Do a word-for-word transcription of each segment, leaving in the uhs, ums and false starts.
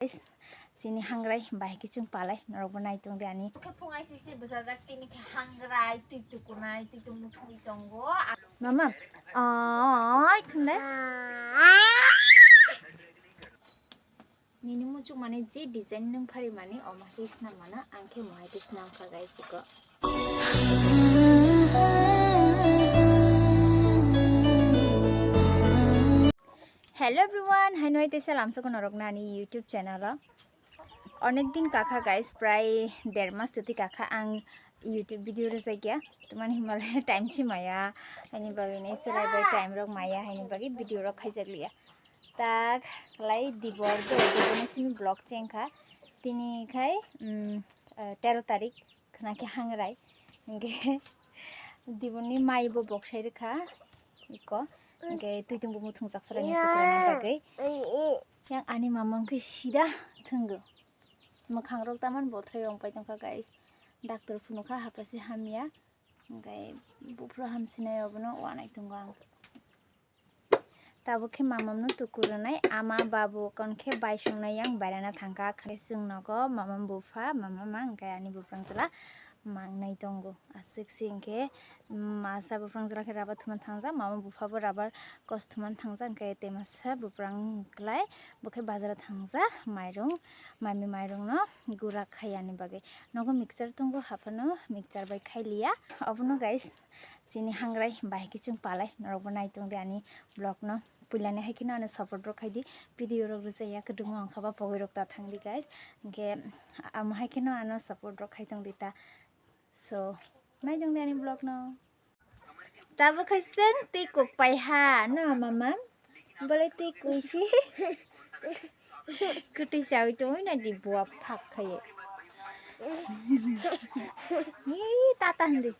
Guys, chini hangrai bai kichung palai norok bo nai tong di ani. Khe phung aisisi bwsajak tini khe hangrai twi tukunai twi tungmung thwi tongo. Mama, oi khunde. Nini muchuk mani je design nung phari mani omo khe snam mana ang khe mohai khe snam kha guys iko. Hello everyone, hai noi tesa lamsoko norok nani YouTube channel o. Onek din kakha guys, prai der mas toti kakha ang YouTube video rwjak ya. Tumani himalaya time si maya, ani bagwi ni chwrai bai time rok maya, ani bagwi video rok khaijak liya. Tak lai dibor do, dibor ni simi vlog chengkha. Tini khai, mm, eh, tero tarik khna khe hangrai. Hingke dibor ni mai bo boksai rwkha iko. Hingke twi tong bo muthung chak chwrai ni tukurani bagwi. Yang ani mama wngkhe sida thwngo. Mwkhang rok taman bothrai ongpai tongkha guys. Doctor phunukha hapase hamya. Hingke buphuru hamsinai obono wanai tongo ang. Tabuk khe mamamno tukurunai ama babu kon khe bai songnai yang bairana thangkha. Khe chwng nogo mamam bupha, mamama hingke ani buphang chwla mangnai tongo. Aswk se hingke masa buphang chwla khe rubber thuman thangjak, mama bupha bo rubber kos thuman thangjak, hingke tei masa buphang klai bo khe bazaro thangjak mairung, mami mairungno gura khai ani bagwi. Nogo mixture tongo, haphano mixture bai khai liya. Obono guys, chini hangrai bai kichung palai, norok bo nai tong di ani vlog no. Puilani hai kheno ano support rok khai di, video rok rwchaya kwdwngma wngkha ba pogwi rok ta thang di guys. Hingke amo hai kheno ano support rok khai tong di ta. So, nai tong di ani vlog no. Tabuk khai chwng twi kuk pai ha, no mama? Bolai twi kui si. Kwtwi chawi tongwi na di buwa phak khai. Ih, tata hindi.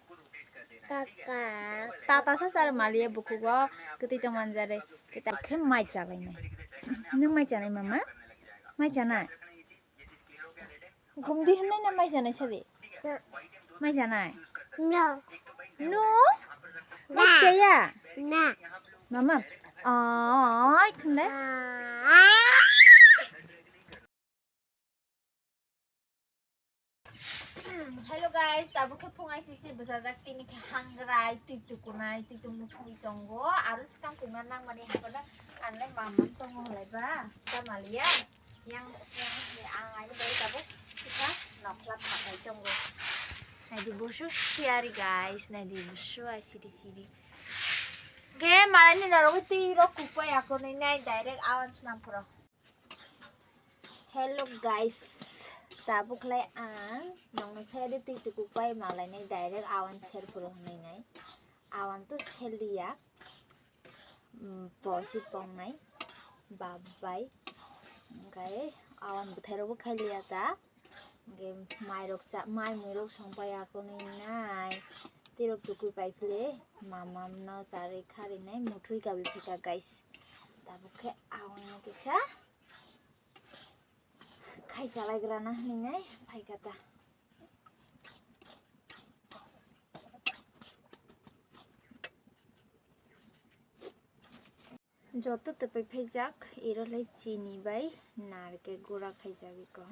Kaka. Tata sa sar maliya bukugo kwtwi tong manjare. Kita khe mai chalai nai. Nung mai chanai mama? Mai chanai? Gumdi hinai na mai chanai sadi? Mai chanai? No. No? Mai chaya? Na. Mama. Oi, khunde. Hello guys, tabuk khe phung aisisi bwsajak tini khe hangrai twi tukunai twi tungmung thwi tongo aro swkang tongna nangmani haphano anle mamang tongo hwnlai ba tamaliya yang yang ang ani bai tabuk kisa nokla phakai tongo. Naidi busu siyari guys, naidi busu ai siri siri. Ge malani norok twi rok kupai akonai nai direct awan snam phoro. Hello guys, tabuk lai ang nongno saya de twi tukuk pai malai nai direct awan ser phuru hwnwi nai. Awan to seliya, mm, posi pongnai bab bai. Hingke awan bwthai rok bo khai liya ta. Hingke mai rok cha, mai mui rok song pai akonwi nai. Tei rok tukui pai phile mamam no charwi kharwi nai muthwi kabi phika guys. Tabuk khe awan no kisa. Khaisa laigrana hinwi nai phaikha ta. Joto tei pai phaijak, iro lai chini bai narikhe gura khaijak iko.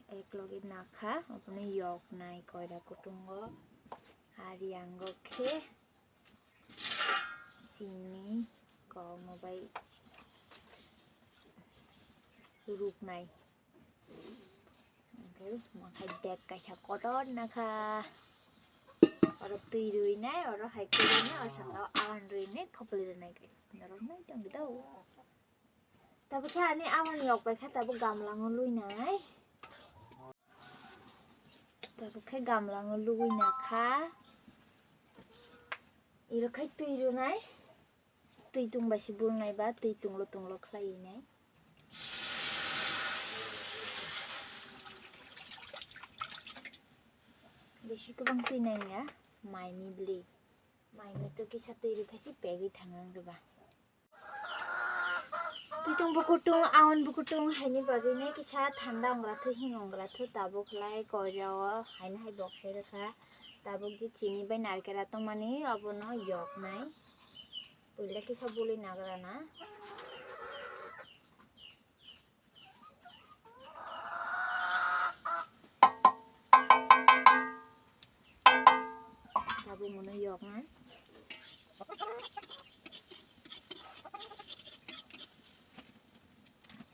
Ek loge nakha, obono yok nai koira kutungo. Ari ango khe. Chini kokno bai ruknai. Hwnkhe omo hai bag kaisa kotor nakha. Oro twi rwinai, oro hai kwrwinai, o saka o awan rwinai, khopoli rwnai guys. Norok nai tongdi do. Tabuk khe ani awan yok bai kha, tabuk gamla o luinai. Tabuk khe gamla o lugui nakha. Iro khai twi rwnai. Twi tung bai se bulnai ba twi tunglo tunglo khlai nai. Bisi kwbang twi nangya, mai ni bwlwi. Mai ni to kisa twi rwkhe se pegwi thang ang ba. Twitung bukutung, awan bukutung haini bagwi nai kisa thanda ongla thu, hing ongla thu, tabuk lai koirao haini hai bok sai rwkha. Tabuk je chini bai narikela tongmani obono yoknai. Puila kisa bului nagra na. Yoknai.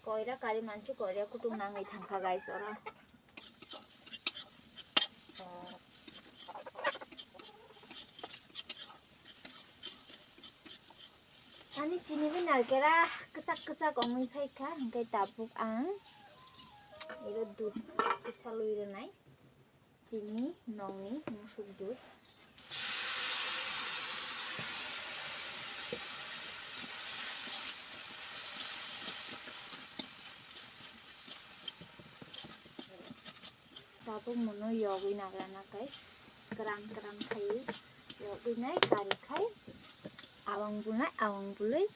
Koira kari mansi koira kutung nangwi thangkha guys oro. Ani chini bai narikera kwchak kwchak wngwi phaikha, hwnkhe tabuk ang iro dudh kwchalwi rwnai. Chini nokni musuk dudh. Tabuk mono yogwi nagra na guys, kwran kwran khai yogwi nai kari khai awang bulnai awang bulwi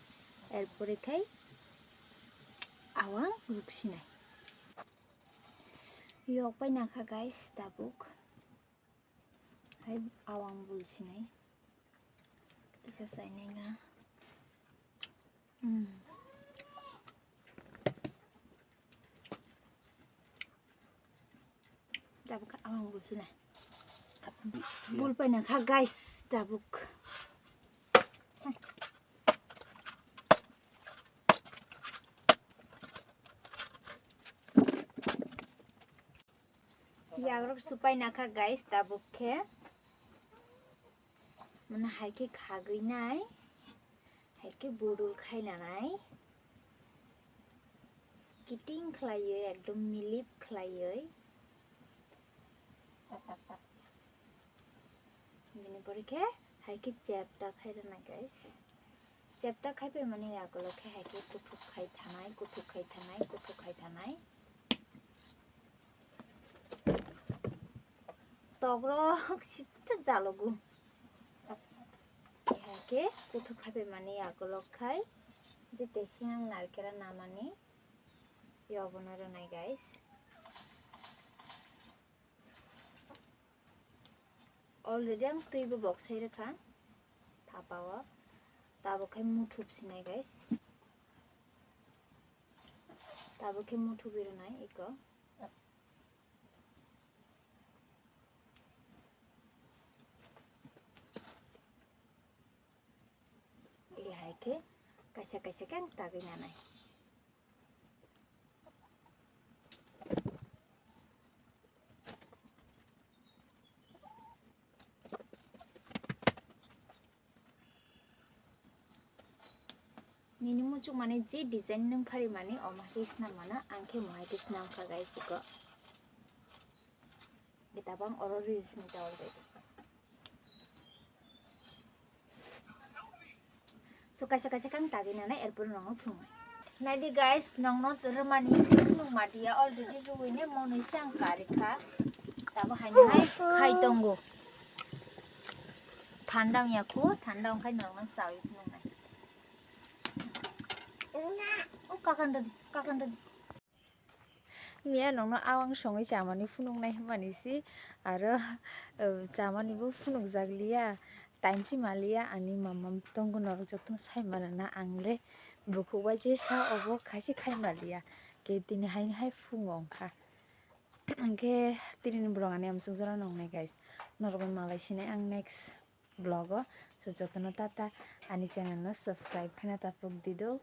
erpore khai awang ruksinai. Yok pai nakha guys tabuk. Hai awang bul sinai. Kisa sainai nga. Hmm. Tabuk kha awang bul sinai. Bul pai nakha guys tabuk. Yagrok supai nakha guys tabuk khe. Mane hai khe khagwi nai, hai khe budul khai nanai. Kiting khlaiwi ekdom milip khlaiwi. Bini pore khe hai khe chepta khai rwnai guys. Chepta khai pai mani yagulo khe hai khe kuthuk khai thanai, kuthuk khai thanai, kuthuk khai thanai. Tokrok sita jalogo. Hai khe kuthuk khai pai mani yagulo khai je tei sinang narikera namani yobono rwnai guys. Already ang twi bo boksai rwkha thapa o. Tabuk khe muthup sinai guys. Tabuk khe muthup rwnai iko. Iri hai khe kaisa kaisa khe ang tagwi nanai. Nini muchuk mani je design nung phari mani omo hai khe snam mano, ang khe mo hai khe snam kha guys iko. Tabang oro reels ni ta already. So kaisa kaisa kang tagwi nanai erpor nongo phungo. Naidi guys, nongno rwmani se phunuk madiya already rwui ne monwi se ang kari kha. Tabo haino hai khai tongo. Thanda wngya khu, thanda wngkhai nongno chawi phunuknai. O kakan dadi, kakan dadi. Miya nongno awang songwi chamani phunuknai hwnmani si, aro, eh, chamani bo phunukjak liya, time si maliya, ani mama tongo norok jotono sai mano na, ang le bukhuk bai je sa obo khai si khai maliya, ke tini haini hai phungo wngkha. Hwnkhe tini ni vlog ani amsuk jora nongnai guys, norok bai malai sinai ang next vlog o, so jotono tata, ani channel no subscribe khaina ta phuk di do.